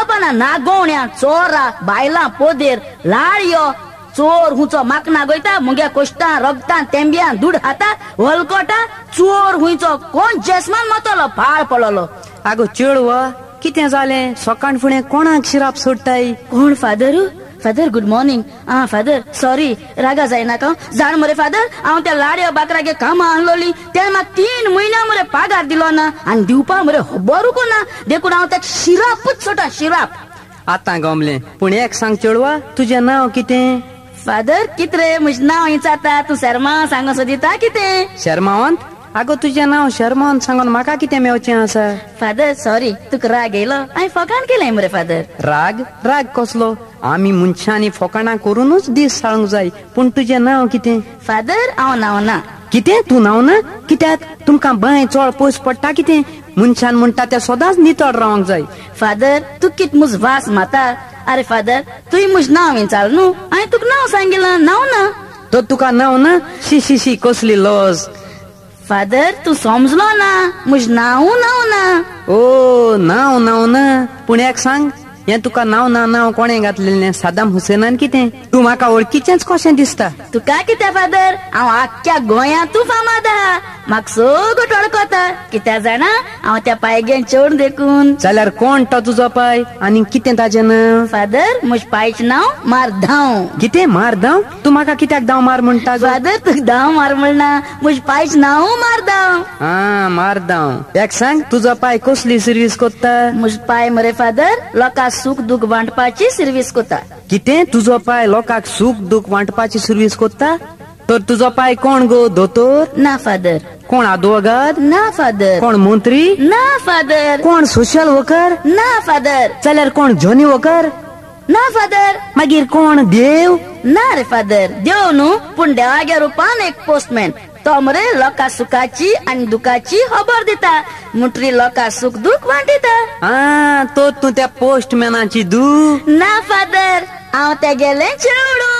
रावपाना नागोवण्या चोरा बायलां पोदेर लाळयो चोर हुंचो माकना गोयता मुग्या कोश्टां रगतां तेंब्यां दूड खाता वलकोटा चोर हुंयचो कोण जेसमान मतलो फाळ पडलो. आगो चेडवा कितें जालें सकाळ फुडें कोणाक शिराप सोडटाय? कोण फादर? Father good morning. आ फादर सॉरी रागा जायनाका. जाण मरे फादर हांव त्या लाडयो बाकरागे कामां आणलोली तेणें म्हाका 3 म्हयन्या मरे पागार दिलो ना आनी दिवपा मरे खबरूच ना देखून हांव ताका शिरापूच सोडटा शिराप. आतां गमलें. पूण एक सांग चेडवा तुजें नांव कितें? फादर कितरे म्हजें नांव विचारता तूं शर्मा सांगो सोदिता कितें? शर्मावंत? आगो तुजें नांव शर्मावंत सांगून म्हाका कितें मेवचें आसा? फादर सॉरी तुका राग येयलो हांवें फोकाण केलें मरे फादर. राग? राग कसलो? आमी मनशांनी फोकाणां करूनच दीस साळूंक जाय. पूण तुजें नांव कितें? फादर हांव नांव ना. कितें तूं नांव ना? कित्याक तुमकां बांय चड पयस पडटा कितें? मनशान म्हणटा तें सदांच नितळ रावंक जाय. फादर तूं कित मुज वास माता. अरे फादर तुवें म्हजें नांव विचार न्हू हांवें तुका नांव सांगिलां नांव ना. तर तुका नांव ना? शी शी शी कसली लज. फादर तूं समजलो ना म्हजें नांव नांव ना. ओ नांव नांव ना. पूण एक सांग हें तुका नांव ना नांव कोणें घातलेलें? सादाम हुसेनान कितें? तूं म्हाका वळखीचेंच कशें दिसता. तुका कितें फादर हांव आख्ख्या गोंयांत तूं फामाद आहा म्हाका सगळो वळखता. कित्याक जाणा हांव त्या पायगेन चेडूं देखून. जाल्यार कोण तो तुजो पाय आनी कितें ताजें नांव? फादर म्हज्या पायचें नांव मारधांव. कितें मारधांव? तूं म्हाका कित्याक धांव मार म्हणटा? फादर तुका धांव मार म्हणना म्हज्या पायचें नांव मारधांव. आं मारधांव. एक सांग तुजो पाय कसली सर्वीस कोत्ता? म्हजो पाय मरे फादर लोकांक सुख दुख वांटपाची सर्वीस कोता. कितें तुजो पाय लोकांक सुख दुख वांटपाची सर्वीस कोत्ता? तर तुजो पाय कोण गो दोतोर? ना फादर. कोण आदवोगाद? ना फादर. कोण मंत्री? ना फादर. कोण सोशल वर्कर? ना फादर. जाल्यार कोण जॉनी वॉकर? ना फादर. मागीर कोण देव? ना रे फादर देव न्हू पूण देवाग्या रुपान एक पोस्टमॅन तो मरे लोकां सुखाची आनी दुखाची खबर दिता मुटरी लोकां सुख दुख वांटिता. आ तो तूं त्या पोस्टमॅनाची दू? ना फादर हांव तेगेलें चेडूं.